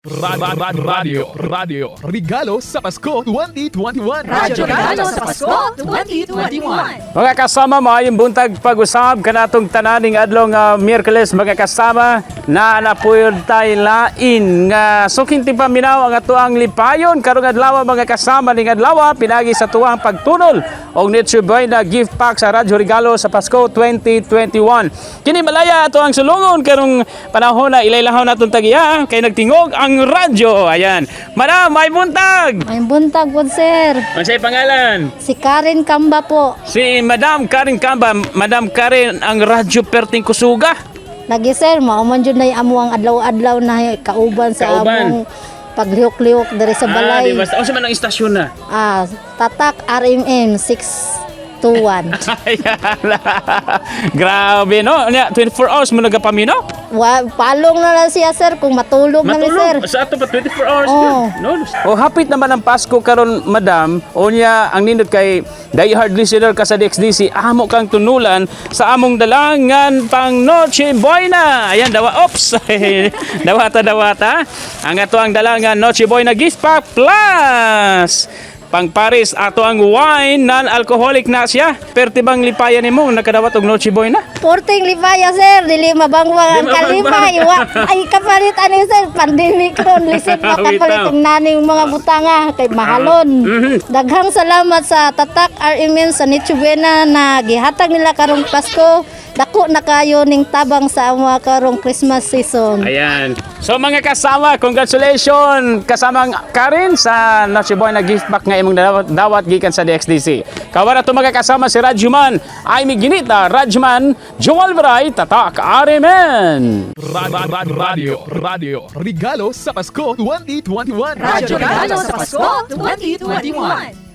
Radio, Radio, Radio, Regalo sa Pasko 2021. Radyo Regalo sa Pasko 2021. Mga kasama, maayong buntag pag-usab kanatong tananing adlaw nga Miyerkules, mga kasama, na napuyod tay lain nga suking tipaminaw ang atoang lipayon karong adlaw, mga kasama, ning adlaw pinagi sa tuwang pagtunol og Nature Buena gift pack sa Radyo Regalo sa Pasko 2021. Kini malaya ato ang sulungon karong panahon na ilaylahaw naton tagiya kay nagtingog ang radyo. Ayan. Madam, may buntag. Ay, buntag po, sir. Unsay pangalan? Si Karen Kamba po. Si Madam Karen Kamba. Madam Karen, ang radyo perting kusuga. Lagi, sir, mao man jud na amo ang adlaw-adlaw na kauban sa Kauban. among paglihok-lihok diri sa Ah, balay. di basta. Unsa man ang istasyon na? Ah, Tatak RMM 621. Ayan. Grabe, no? Nya, 24 hours mo nagapaminaw? Wa palong na lang siya, sir, kung matulog na ni sir. Matulog. Sa ato pa 24 hours Oo. yun. No? O hapit naman ang Pasko karon, Madam. O niya ang nindot kay die hard listener ka sa DXDC, amo kang tunulan sa among dalangan pang Noche Buena. Ayan, dawa ops. Dawata dawata. Ang ato ang dalangan Noche Buena gift pack plus pang Paris ato ang wine non-alcoholic na siya. Perti bang lipayan nimo nakadawat og Noche Buena? Porting lipaya, sir, dili mabangwang ang Di mabangwang. kalipay. Wa ay kapalit ani, sir, pandemic ron lisod makapalit Bitaw. ang naning mga butanga kay mahalon. Daghang salamat sa Tatak RMM sa Nicho Buena na gihatag nila karong Pasko. Dako na kayo ning tabang sa amo karong Christmas season. Ayan. So mga kasama, congratulations kasamang Karen sa Noche Buena gift pack nga imong dawat, dawat gikan sa DXDC. Kawan ato mga kasama si Rajman, Amy Ginita, Rajman, Joel Veray, Tatak RMN. Radio, Radio, Radio, Regalo sa Pasko 2021. Radyo Regalo sa Pasko 2021.